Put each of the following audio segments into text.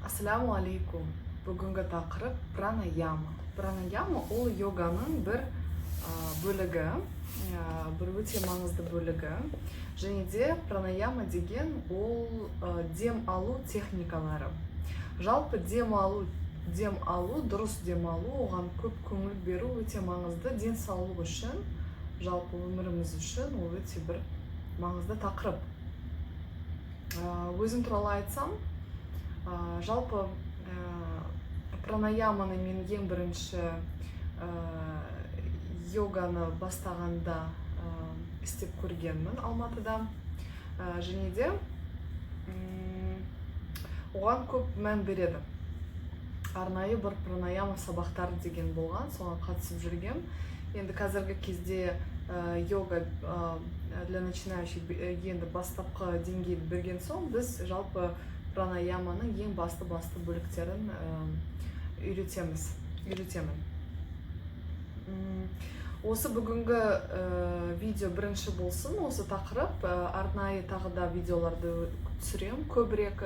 Ассаляму алейкум! Бүгінгі тақырып – пранаяма. Пранаяма ол йоганың бір бөлігі, бір өте маңызды бөлігі. Және де пранаяма деген ол дем алу техникалары. Жалпы дем алу, дұрыс дем алу, оған көп көңіл беру өте маңызды денсаулық үшін, жалпы өміріміз үшін ол өте бір маңызды тақырып. Өзім туралы айтсам, жалпы пранаяманы мен ең бірінші йоганы бастағанда істеп көргенмін Алматыда. Және де оған көп мән береді. Арнайы бір пранаяма сабақтары деген болған, соған қатысып жүргем. Енді қазіргі кезде йога для начинающих, енді бастапқы деңгейді берген соң, біз жалпы пранаяманың ең басты бөліктерін үйретеміз, үйретемін. Осы бүгінгі видео бірінші болсын осы тақырып. Арнайы тағы да видеоларды түсіремін көбірек,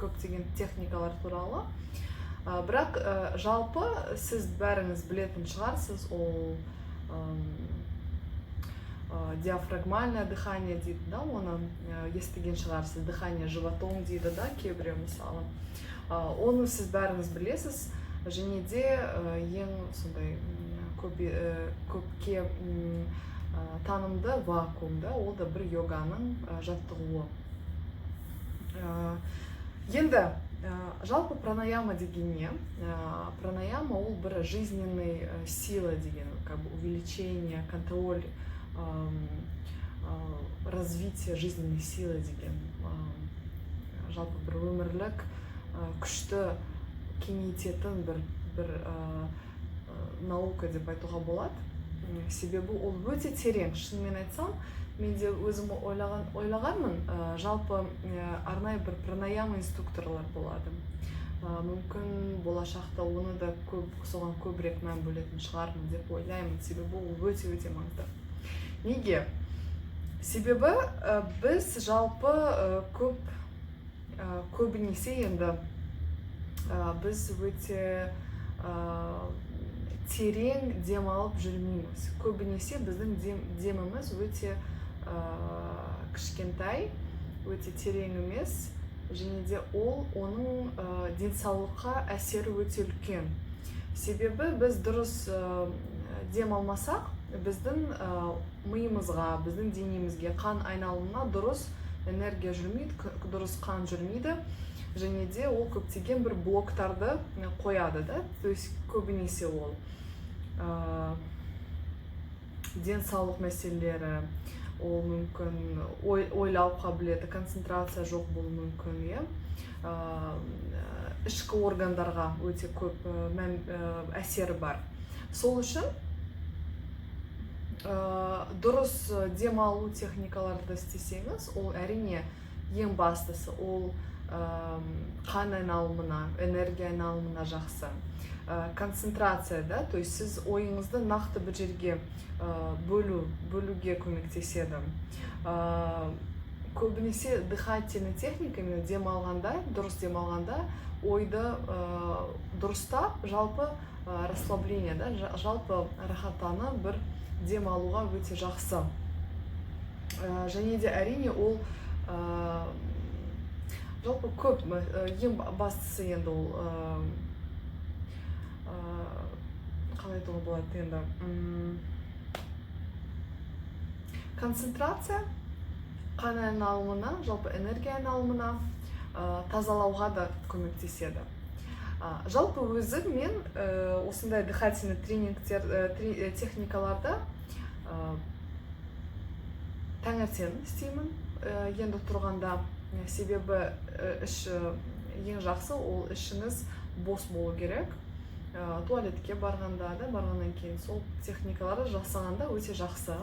көптеген техникалар туралы. Бірақ жалпы сіз бәріңіз білетін шығарсыз, ол диафрагмальное дыхание дейді да, оны естіген шығарсыз, дыхание животом дейді да кейбіреу мысалы. Оны сіз бәріңіз білесіз. Және де ең сондай көп, көпке танымды вакуум да, ол да бір йоганың жаттығуы. Енді жалпы пранаяма деген не? Пранаяма ол бір жизненный сила деген, как бы увеличение, контроль, развитие жизненной силы деген, жалпы бір өмірлік күшті кеңейтетін бір наука деп айтуға болады. Себебі ол өте терең. Шынымен айтсам, мен де өзім ойлағанмын, жалпы арнайы бір пранаяма инструкторлар болады. Мүмкін, болашақта оны да көп, соған көбірек мән бөлетін шығармын деп ойлаймын, себебі ол өте өте маңызды. Неге? Себебі біз жалпы көп, көбінесе енді біз өте терең демалып жүрмейміз. Көбінесе біздің деміміз өте кішкентай, өте терең емес. Және де ол оның денсаулыққа әсері өте үлкен, себебі біз дұрыс дем алмасақ, біздің миымызға, біздің денемізге қан айналымына дұрыс энергия жүрмейді, дұрыс қан жүрмейді. Және де ол көптеген бір блоктарды қояды да. То есть көбінесе ол денсаулық мәселелері, ол мүмкін ойлау қабілеті, концентрация жоқ болуы мүмкін, иә. Ішкі органдарға өте көп мән, әсері бар. Сол үшін дұрыс демалу техникаларды істесеңіз, ол әрине ең бастысы ол қан айналымына, энергия айналымына жақсы. Концентрация да, то есть сіз ойыңызды нақты бір жерге бөлуге көмектеседі. Көбінесе дыхательный техника, именно дем алғанда, дұрыс дем алғанда ойды дұрыстап, жалпы расслабление да, жалпы рахаттанып бір дем алуға өте жақсы. Және де әрине ол жалпы көп, ең бастысы енді ол қалай айтуға болады енді, концентрация, қан айналымына, жалпы энергия айналымына, тазалауға да көмектеседі. Жалпы өзім мен осындай дыхательный тренингтер, техникаларды таңертең істеймін, енді тұрғанда. Себебі іш, ең жақсы ол ішіңіз бос болу керек. Туалетке барғанда да, барғаннан кейін сол техникаларды жасағанда өте жақсы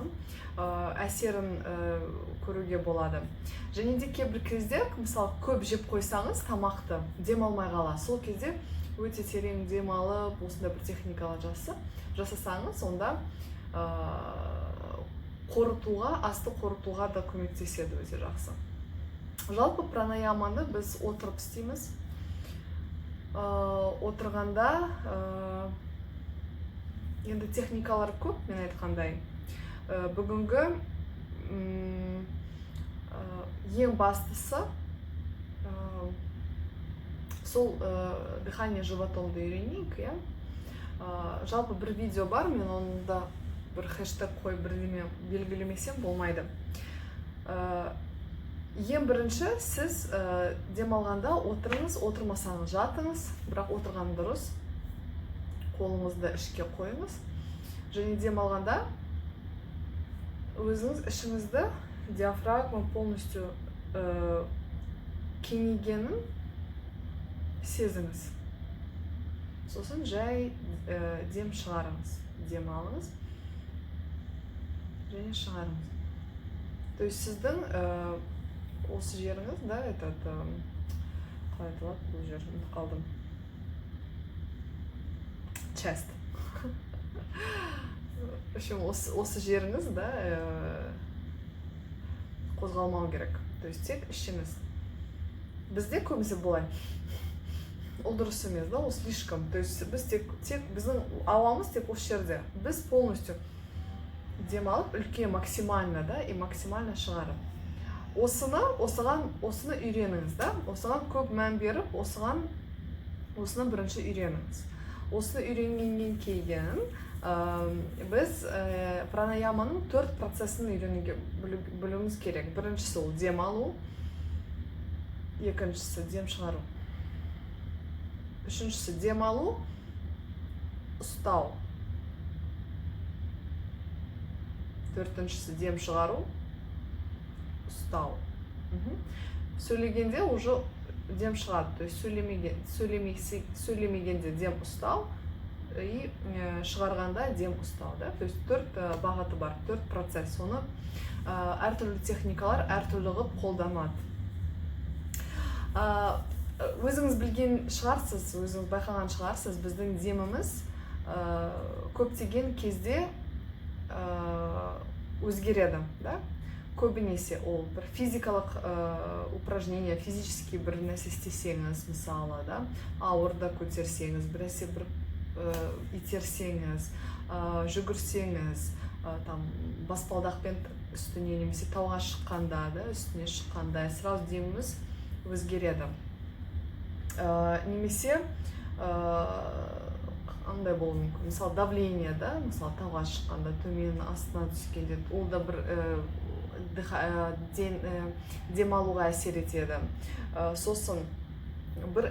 әсерін көруге болады. Және де кейбір кезде, мысалы, көп жеп қойсаңыз тамақты, дем алмай қаласыз. Сол кезде өте терең дем алып, осындай бір техникалар жасасаңыз, онда қорытуға, асты қорытуға да көмектеседі өте жақсы. Жалпы пранаяманы біз отырып істейміз. Отырғанда енді техникалар көп, мен айтқандай. Бүгінгі ең бастысы сол дыхание животомды үйренейік, иә. Жалпы бір видео бар, мен оны да бір хэштег қойып, бірдеме белгілемесем болмайды. Ең бірінші сіз демалғанда отырыңыз, отырмасаңыз жатыңыз, бірақ отырған дұрыс. Қолыңызды ішке қойыңыз және демалғанда өзіңіз ішіңізді, диафрагма полностью кеңейгенін сезіңіз. Сосын жай дем шығарыңыз, дем алыңыз және шығарыңыз. То есть сіздің осы жеріңіз да, этот қалай айтылады бұл жер, ұмытып қалдым, chest, в общем, осы жеріңіз да қозғалмау керек, то есть тек ішіңіз. Бізде көбінесе былай, ол дұрыс емес да, ол слишком. То есть біз тек біздің ауамыз тек осы жерде, біз полностью демалып, үлкен максимально да и максимально шығарып, осыны осыған осыны үйреніңіз да, осыған көп мән беріп, осыған, осыны бірінші үйреніңіз. Осыны үйренгеннен кейін біз пранаяманың төрт процесін үйренуге білуіміз керек. Біріншісі ол дем алу, екіншісі дем шығару, үшіншісі дем алу, ұстау, төртіншісі дем шығару, ұстау. Сөйлегенде уже дем шығады, то есть сөйлемегенде дем ұстау и шығарғанда дем ұстау да. То есть төрт бағыты бар, төрт процесс. Соны әртүрлі техникалар әртүрлі қылып қолданады. Өзіңіз білген шығарсыз, өзіңіз байқаған шығарсыз, біздің деміміз көптеген кезде өзгереді да. Көбінесе ол бір физикалық упражнение, физический бір нәрсе істесеңіз, мысалы да, ауыр да көтерсеңіз, бір нәрсе бір итерсеңіз, жүгірсеңіз, там баспалдақпен үстіне немесе тауға шыққанда да, үстіне шыққанда сразу деміміз өзгереді. Немесе қандай болуы мүмкін, мысалы, давление да, мысалы, тауға шыққанда төмен астына түскенде, ол да бір демалуға әсер етеді. Сосын бір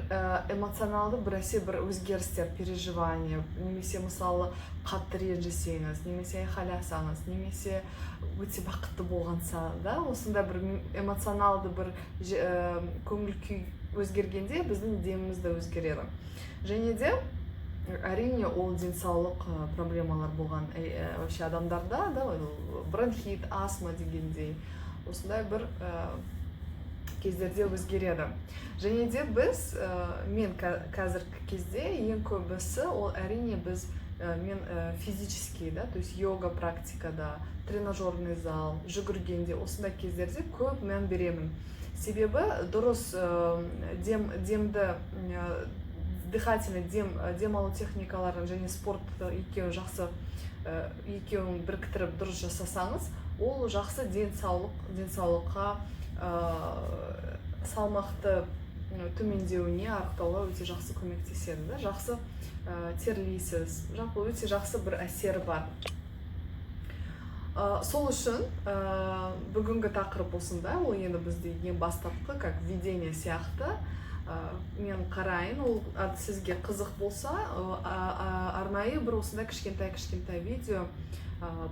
эмоционалды бір әсер, бір өзгерістер, переживание, немесе, мысалы, қатты ренжісеңіз, немесе айқайласаңыз, немесе өте бақытты болғанса да, осындай бір эмоционалды бір көңіл күй өзгергенде біздің деміміз де өзгереді. Және де, әрине, ол денсаулық проблемалар болған вообще адамдарда да, ол бронхит, астма дегендей, осындай бір кездерде өзгереді. Және де біз мен қазіргі кезде ең көбісі ол, әрине, біз мен физический да, то есть йога практикада, тренажерный зал, жүгіргенде, осындай кездерде көп мән беремін. Себебі дұрыс демді, дыхательный дем алу техникаларын және спортты екеуін жақсы, екеуін біріктіріп дұрыс жасасаңыз, ол жақсы денсаулыққа, салмақты төмендеуіне, арықтауға өте жақсы көмектеседі да, жақсы терлейсіз, жалпы өте жақсы бір әсері бар. Сол үшін бүгінгі тақырып осындай. Ол енді бізде ең бастапқы, как введение сияқты. Мен қарайын, ол сізге қызық болса, арнайы бір осындай кішкентай кішкентай видео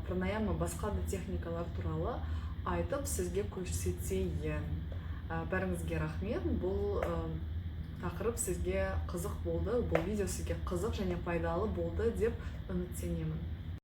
пранаяма, басқа да техникалар туралы айтып, сізге көрсетейін. Бәріңізге рахмет. Бұл тақырып сізге қызық болды, бұл видео сізге қызық және пайдалы болды деп үміттенемін.